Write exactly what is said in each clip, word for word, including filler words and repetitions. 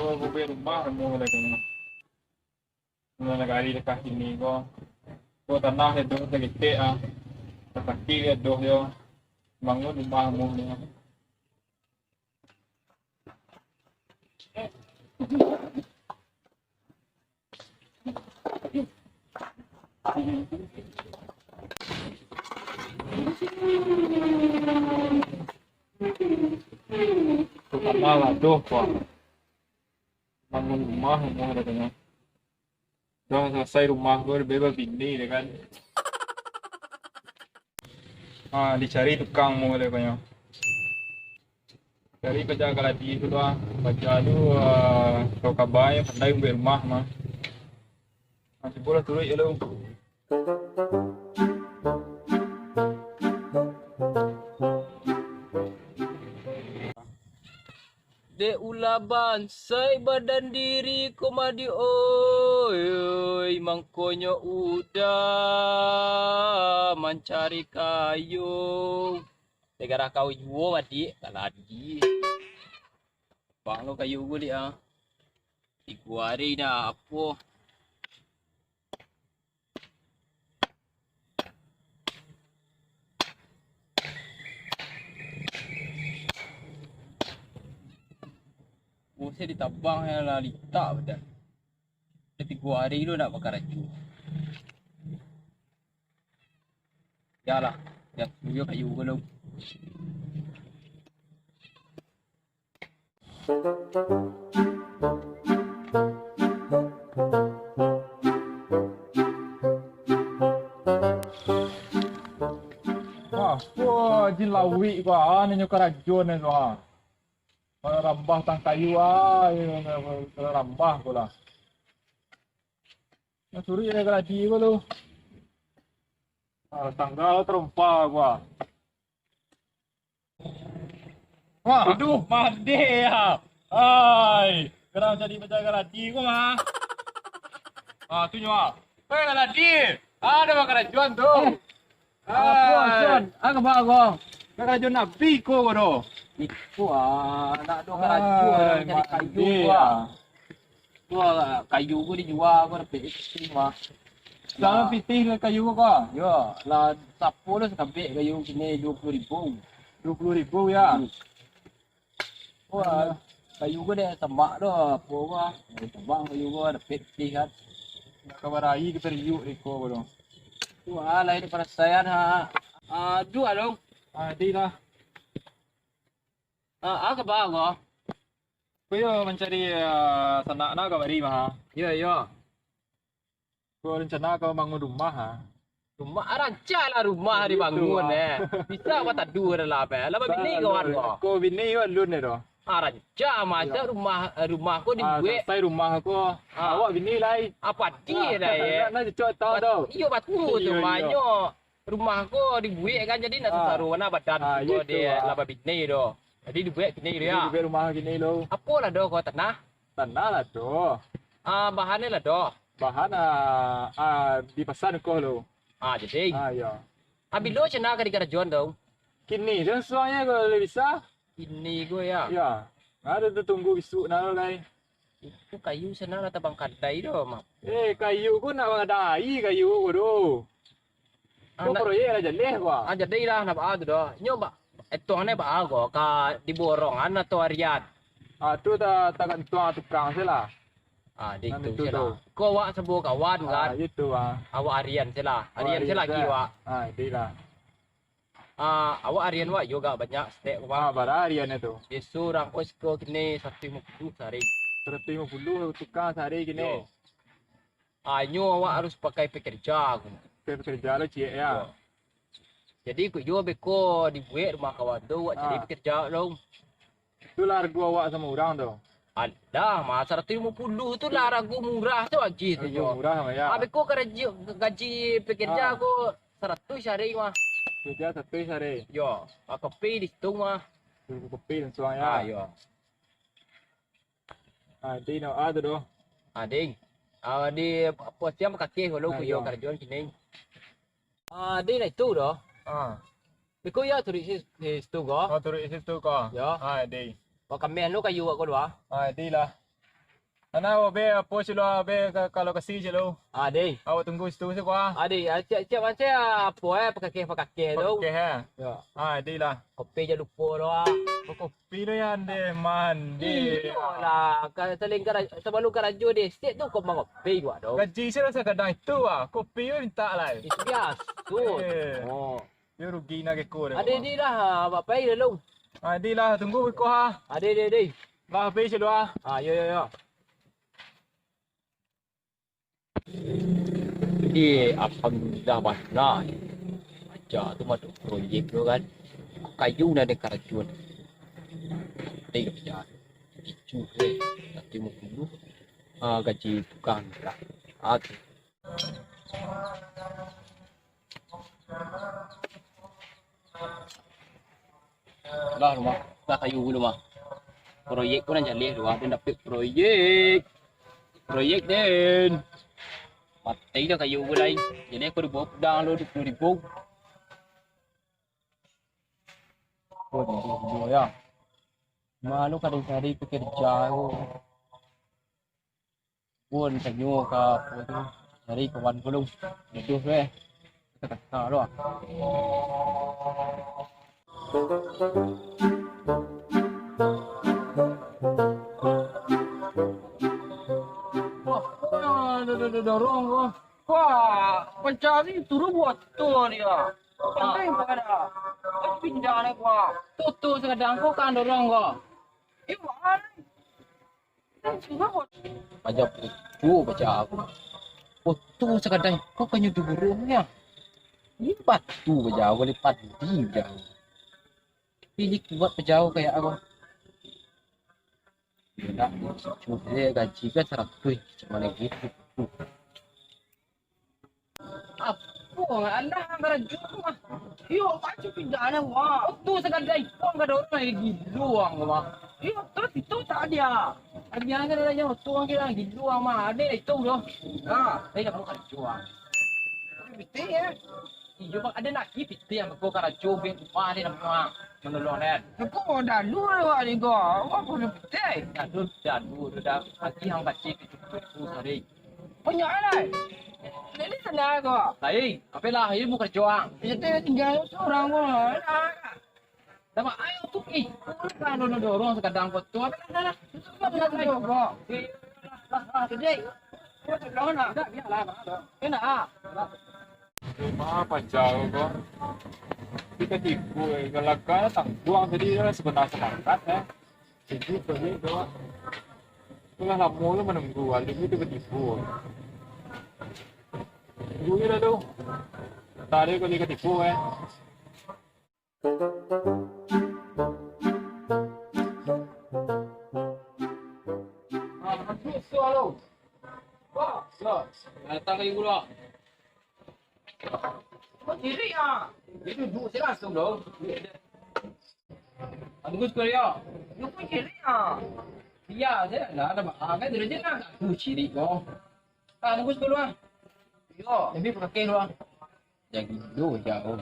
Oh, bubuih rumah, rumah lagi. Nan nagari dakek siko. Ko tanah yo doh saketek ah. Sakik yo doh yo. Bangun rumah amuahnyo. Ko tanah lah doh ko. Bangun rumah, rumah katonyo. Dah salasai rumah ko, labiah babini deh kan. Ah, dicari tukang mo deh kanyo. Cari paja kaladi tu lah. Paja tu, ah, tau kaba nyo, pandai mambuek rumah mah. Ah, cubolah turuik je lu. Dek ulah bansaik badan diri ko mah di oi, mangkonyo udah mancari kayu. Dek garah kau juo, Adik, kaladi. Bang lo kayu ko, Dik, ah. Tigo ari dah, apo? Buset, ditabang yang lah litak badan. Dah tigo ari tu nak bakarajo. Yalah, dah kuyo kayu ko lu. Wah, wah, jin lawik ko, ah, ninyo karajo ni ko, ah. Kalau rambah tang kayu, ah, kalau rambah ko lah. Nah, suri ado kaladi ko tu. Ah, tangga tarompa ko, ah. Wah. Aduh, madeh ya. Ai, kadang jadi paja kaladi ko mah. Ah, tu nyo ah. Hei, kaladi. Ado bakarajoan tu. Eh. Apo, Son? Ah, kaba ko? Karajo nabi ko, ko do. Iko ah, nak do karajo, ai, nak cari kayu madeh ko, ah. Ah. Wah, kayu ko dijua, ko dapek pitih mah. Samo pitih dengan kayu ko, ko? Yo, lah, sapo lo sakabek kayu kini duo puluah ribu. Duo puluah ribu, ya? Hmm. Wah, kayu ko dek tambak do, apo ko? Dek tambak kayu ko, dapek pitih kan. Nak ka barai ka tariuk dek ko, ko do. Wah, lain parasaian, ha. Ah, duo along. Ah, di lah. Ah, ah, kaba ko? Ko yo mancari, ah, sanak nak ka bari mah. Iyo, iyo. Ko rencana ka bangun rumah, ha. Rumah, ah, rancak lah rumah dibangun, eh. Bisa bataduah dalam, eh. Lah babini kawan ko? Ko bini ko alun deh tu. Ah, rancak mah, rumah, rumah ko dibuek. Ah, salasai rumah ko. Ah. Awak bini lai. Apa dia dah, eh? Nak, nak cocok tau tu. Iyo, batua tu, iyo, iyo. Makonyo. Rumah ko dibuek kan, jadi nak sasaro bana badan tu, iyo tu, ah. Lah babini tu. Jadi dibuek kini tu, yo. Dibuek rumah kini tu. Apo lah do ko, tanah? Tanah lah do. Ah, bahan lah do. Bahan, ah, ah, dipasan ko lo. Ah, jadi. Ah, iyo. Ah, bilo cana ka dikarajoan tu? Kini tu suangnyo kalau bisa. Kini ko yo? Iyo. Ado tu tunggu bisuak nah lai. Itu kayu sinan lah tabang kadai doh, Mak. Eh, kayu ko nak bagadai kayu ko doh. Ah, ko proyek lah jaleh ko. Ah, jadi lah, nak baa tu doh. Nyo ba, etong ni baa ko, ka diborong an atau arian? Ah, tu ta-, tagantuang tukang se lah. Ah, di tu se lah. Ko awak sabo kawan kan? Ah, itu ah. Awak arian se lah. Arian se lagi awak. Ah, di lah. Ah, awak arian wak iyo gak banyak stek ko, Bang? Ah, bara arian tu? Biaso urang ko siko kini saratuih limo puluah sahari. Saratuih limo puluah tukang sahari kini? Yo. Ah, inyo awak harus pakai pekerja ko. Pakai pekerja lo ciek yo? Yo. Jadi, ikuik juo beko dibuek rumah kawan tu, awak cari Ah. pekerja dong. Itulah hargo awak samo urang tu. Alah, mah, saratuih limo puluah tu lah hargo murah tu agiah tu Hargo nyo. murah, mah, ya. Ah, beko gaji, gaji pekerja Ah. ko saratuih sahari mah. Pekerja saratuih sahari. Yo, ah, kopi di situ mah. Kopi langsuang, ya. Ah, yo. Ah, di no, ah, tu doh. Ah, ding. Ah, di apo siang bakakeh kalau Ah, ku yo iyo. karajoan kini. Ah, di no itu doh. Ah. Beko ya turuik si, si situ ko. Oh, turuik si situ ko. Yo. Ah, di. Wak kamian lu kayu wak ko dua. Ah, di lah. Ana awak be apo si lu be ka, kalau kasi si lu. Ah, di. Awak tunggu situ si ko ah. Ah, di. Ah, siap, siap, siap. Apo eh, pakakeh, pakakeh tu. Pakakeh, eh? Yo. Ah, di lah. Kopi jan lupo doh, ah. Oh, kopi doh ya, ande, mande. Iyolah, ka-, saling kara-, sabalum karajo di estet tu kok mangopi juo doh. Gaji si lah sakadang itu, ah. Kopi minta lah. Itu biaso. Eh. Oh. Yo rugi na keko deh. Ade di lah, bapak pai lalu. Ade lah, tunggu iko ha. Ade, ade, ade. Bah, habis dulu ah. Ah, yo, yo, yo. Jadi, alhamdulillah bana. Aja tu mah tu proyek tu kan. Kayu nak ada karajuan. Ada kerja. Itu eh. Nanti mau dulu. Ah, gaji tukang lah. Ah, tu. Lah rumah, lah kayu dulu mah. Proyek pun nan jaleh tu, ah, den dapek proyek. Proyek den. Mati dah kayu gue lai. Jadi aku dibawa pedang lu dua puluh ribu. Oh, dua puluh ribu ya. Malu kadang cari pekerja aku. Pun tanyo ka apo tu, cari kawan ko lu. Jodoh tu eh. Kata-kata lu ah. Wah, wah, do, do, do, dorong ko. Wah, pancari turun buat tu dia. Pandai pada. Pindah ni ko. Tu, tu, sakadang ko kan dorong ko. Eh, wah. Paja putu paja aku. Putu sakadai ko kanyo duburung ya. Ni batu paja aku, ni padi paja aku. Pilih kuat paja aku kayak aku. Nak cukup dia gaji kan saratuih, cuma lagi. Apo alah karajo tu mah. Iyo, pacu pindah lah, wah. Tu sakadai pun kada urang lagi gilo ang, wah. Iyo, tu, tu tak ada. Ada yang kada ada yang tu ang kira gilo ang mah. Ada itu doh. Ha, saya dah buka karajo ang. Betul ya. Iyo, bang, ada lagi betul yang beko karajo beng rumah ni nama. Menolong kan. Aku mau dalu lah, wak, ni, kau. Awak pun betul. Dalu, dalu, dah. Hati yang baca tujuh puluh ribu sehari. Banyak lah. Jadi senang ko. Lain, apalah, ilmu kerja ang. Jadi tinggal seorang ko. Nama ayo tu ih. Kan dorong-dorong sekadang ko tu. Apalah, apalah. Jadi, kau nak. Kena ah. Rumah pacar ko. Tiba-tiba, kalau kau tangguang tadi sebenarnya semangat eh. Jadi balik tu. Tengah lama tu menunggu, lalu tu tiba-tiba. Tunggu je lah tu. Tadi kau lihat tipu eh. Ah, masuk tu, halo. Wah, ya. Datang lagi pula. Kau diri ah. Dia duduk je langsung dong. Tunggu sekali ya. Lu pun kiri ah. Iya, saya lah ada makan dulu je lah. Aku ciri kau. Ah, tunggu sekali ah. Yo, lebih pakai dulu ah. Jadi dulu jauh.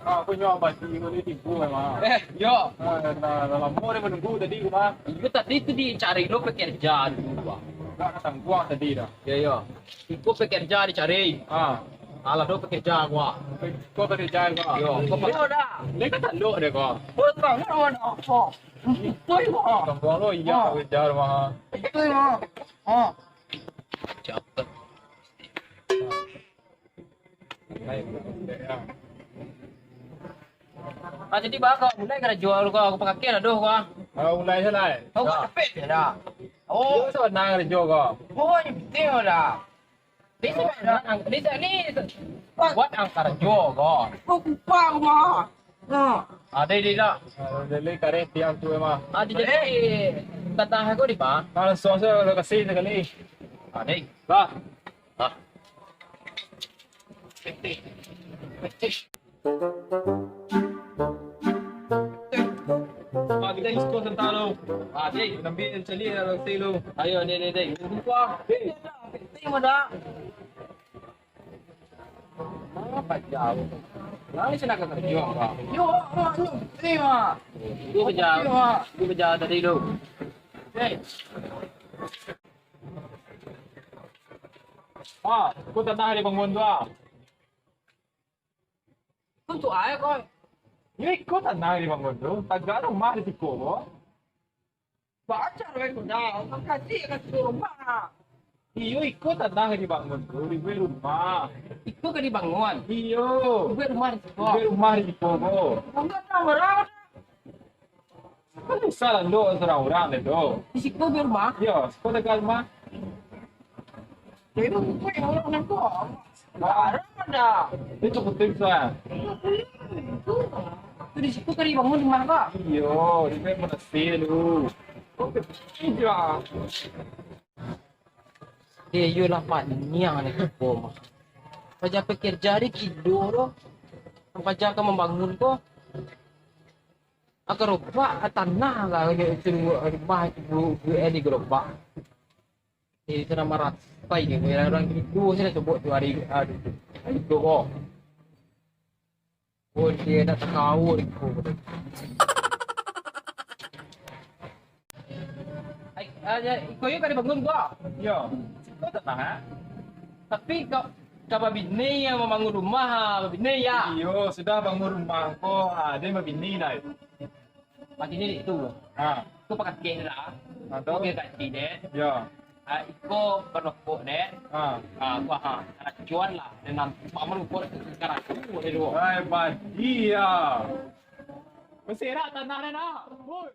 Ah, aku nyawa basi kau ni tipu memang. Eh, yo. Ah, dah, dah lama dia menunggu tadi rumah. Iyo tadi tu dicari lo pekerja dulu ah. Dah tangguang tadi dah. Yo, yo. Iko pekerja dicari. Ah. Alah do pekerja gua. Kau pekerja gua. Yo, kau Yo dah. Dia kan tak lok dia kau. Kau tahu mana apa? Itu gua. Tangguang lo iya Ah. pekerja rumah. Itu gua. Ah. Capek. Ah, jadi bah kau mulai karajo lu kau, aku pakakeh lah doh kau. Kalau mulai se lah. Kau Ya. kau capek je dah. Oh. Yo, so nang karajo kau. Kau ni penting kau dah. Ni sebab ni, ni, Buat ang karajo ko. Kau kupak rumah. Ha. Ada di dak? Lele kareh tiang tu mah. Ada jadi tanah aku di pa? Kalau suasa lokasi sekali. Ada. Bah. Ah. Ah, kita explore tentang lo. Ah, dek. Nambi cali dalam silo. Ayo, dek, dek, dek. Buka. Dek. Dek, mana? Apa jauh? Nang ni senang kerja, Pak. Yo, yo, yo. Terima. Itu kerja. Terima. Itu kerja tadi lo. Dek. Ah, aku tanah di bangun tu ah. Kau tu ayo kau. Yo, iko tanah di bangun tu. Tagak rumah di siko ko. Baca rumah kau dah. Kau kasih ka rumah. Iyo, iko tanah di bangun tu, dibuek rumah. Iko ka dibangun. Iyo. Dibuek rumah di siko. Dibuek rumah di siko ko. Enggak tahu orang. Kan susah lah, Ndok, surang urang deh tu. Di siko buek rumah? Yo, siko tagak rumah. Jadi, buek urang nan tu. Barang ada. Itu penting, San. Tu di siko ka dibangun rumah, Kak? Iyo, di siko mana sih lu? Oke, iya. Eh, iyolah, Pak, niang ni ko mah. Paja pekerja di kido tu. Paja ka mambangun ko. Agak robak tanah lah, agak itu rumah itu, eh, di gerobak. Eh, itu nama ratai ni, orang itu saya dah sebut tu hari, hari tu. Hari tu kok. Oh, dia nak tahu hari tu. Ai, ah, ya, iko yo ka dibangun ko. Yo, siko tanah, ha? Tapi ka, ka babini yang mambangun rumah, ha, babini ya. Iyo, sudah bangun rumah ko, ha, dia babini dah. Mati ni tu. Ha. Tu pakai kek lah. Ha, tu. Dia tak dek. Ya. Ah, iko barokok dek. Ha. Ah, gua ha, karacuan lah dengan paman gua sekarang tu dia dua. Hai, badia. Beserak tanah dia nak. Woi.